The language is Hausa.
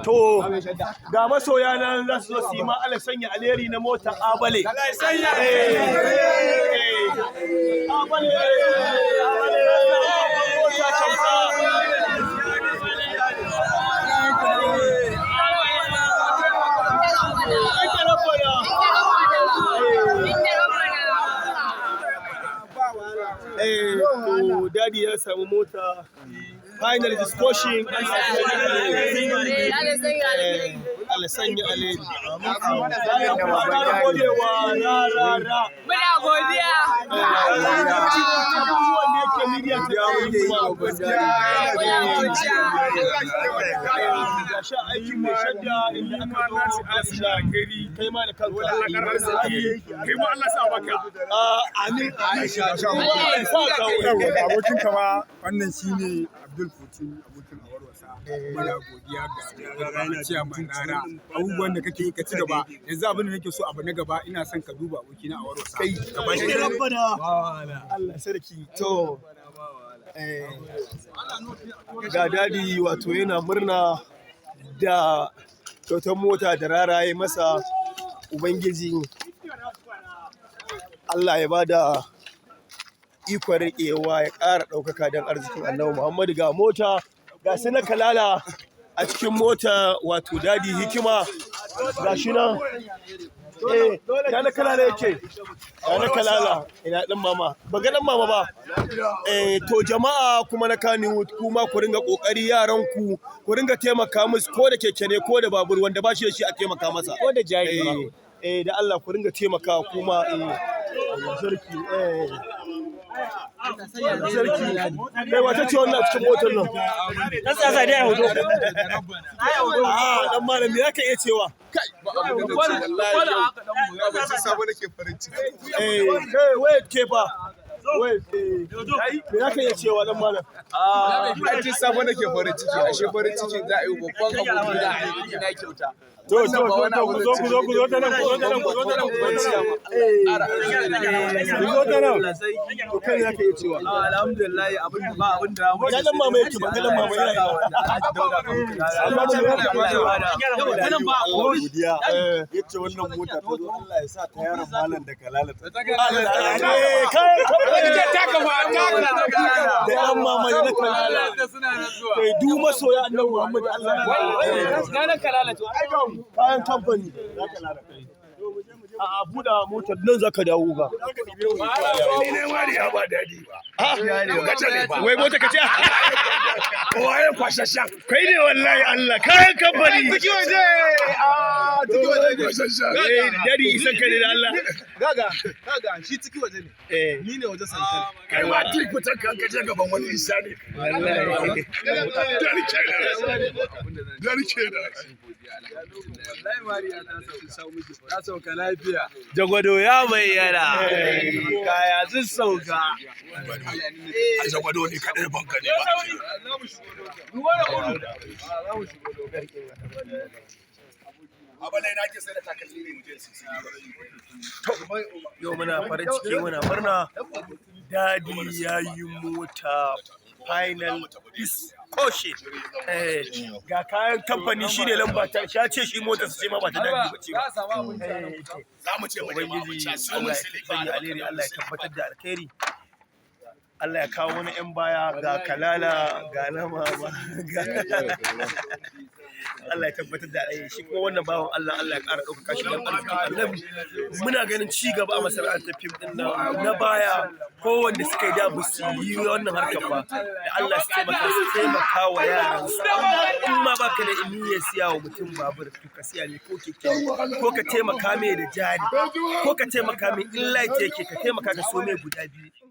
To, ga masoya nan za su zo su yi ma Allah sanya alheri na mota abale. Abale. Mota kyauta. Ake rabbana. To Daddy ya samu mota. Final discussion. Allah sanya alheri. Ƙara godewa ra ra ra. Muna godiya. Abubuwan da yake media ta yi kuma. Muna godiya. Ga sha aiki mai shadda inda aka zo kai ma da kanka. Kai ma Allah sa baka. Ah, amin. Amin. Allah ya sa ka wuri. Abokin kama wannan shine Abdul Putin, abokin awarwasa. Muna godiya ga ciyaman Rara. Abubuwan da kake yi, ka ci gaba. Yanzu abin da nake so, abu na gaba, ina son ka duba abokina awarwasa. Kai ka bashi. Rabbana. Allah sarki. To. Ga Daddy wato yana murna da kyautar mota da raraye masa. Ubangiji Allah ya bada ikon riƙewa, ya ƙara ɗaukaka don arzikin Annabi Muhammadu. Ga mota, ga su na kalala a cikin mota, wato Daddy Hikima ga shi nan. Ya na kalala yake, ya na kalala, ina ɗan mama, ba ga ɗan mama ba. To jama'a kuma na Kannywood, kuma ku ringa kokari, yaran ku ku ringa taimaka musu, ko da keke ne ko da babur, wanda ba shi da shi a taimaka masa, ko da jari ma. Eh, da Allah ku ringa taimaka kuma. Allah sarki, Allah sarki. Kai, wata ce wannan a cikin motar nan? Dan siyasa dai hoto. Ah, dan malam, me zaka iya cewa? Sabo nake farin ciki. Eh, wait, ke fa, wait, me zaka iya cewa, dan malam? Ai tun sabo nake farin ciki, ashe farin ciki za a yi babban aboki na aboki na kyauta. To, ku zo, ku zo, ku zo ta nan, ku zo ta nan, ku zo ta nan, ku zo ta nan. Ku zo ta nan. To, kai zaka iya cewa? Alhamdulillah, abin da ba abin da Ya dan mama yake ba, dan mama yana ina? Amma me zaka iya cewa? Godiya yace wannan mota ta zo, Allah ya sa ta yaron malam da kalala ta Eh, kai Taka ba taka. Da yan mama da na kalala. Kai, du masoya Annabi Muhammad, Allah ya Na kalala to. Kayan kamfani. A buɗe motar nan, zaka dawo ga. Ni ne wani ya ba dadi ba. Kace ne ba. Wai mota kace? Kowa ya kwashashan. Kai ne wallahi Allah, kayan kamfani. Ciki waje. Ah, ciki waje kwashashan. Eh, Daddy isan kai ne da Allah. Gaga, gaga, shi ciki waje ne. Ni ne waje sankali. Kai ma duk fitan kan kaje gaban wani isa ne. Wallahi. Dari kenan. Dari kenan. Ta sauka lafiya. Jagwado ya bayyana. Kaya sun sauka. A jagwado ne kaɗai ban gani ba. Abalai na ke sai da takalmi ne mu je su. Yau muna farin ciki, muna murna. Daddy ya yi mota, final discussion. Ga kayan kamfani, shi ne lamba ta ya ce shi motar su ce ma ba ta Daddy ba ce ba. Za mu ce mu je ma Ubangiji abinci a siyo mun Allah ya silifa. sanya alheri, Allah ya tabbatar da alheri. Allah ya kawo wani 'yan baya, ga kalala, ga nama ga Allah ya tabbatar da alheri. Shi kuma wannan bawan Allah, Allah ya ƙara ɗaukaka shi don arzikin Annabi. Muna ganin ci gaba a masana'antar fim ɗin nan na baya, ko wanda suka yi da ba su yi wannan harkar ba, da Allah su taimaka, su taimaka wa yaran su. In ma baka da niyyar siya wa mutum babur, to ka siya ne ko keke, ko ka taimaka mai da jari, ko ka taimaka mai in light yake, ka taimaka ka so mai guda biyu.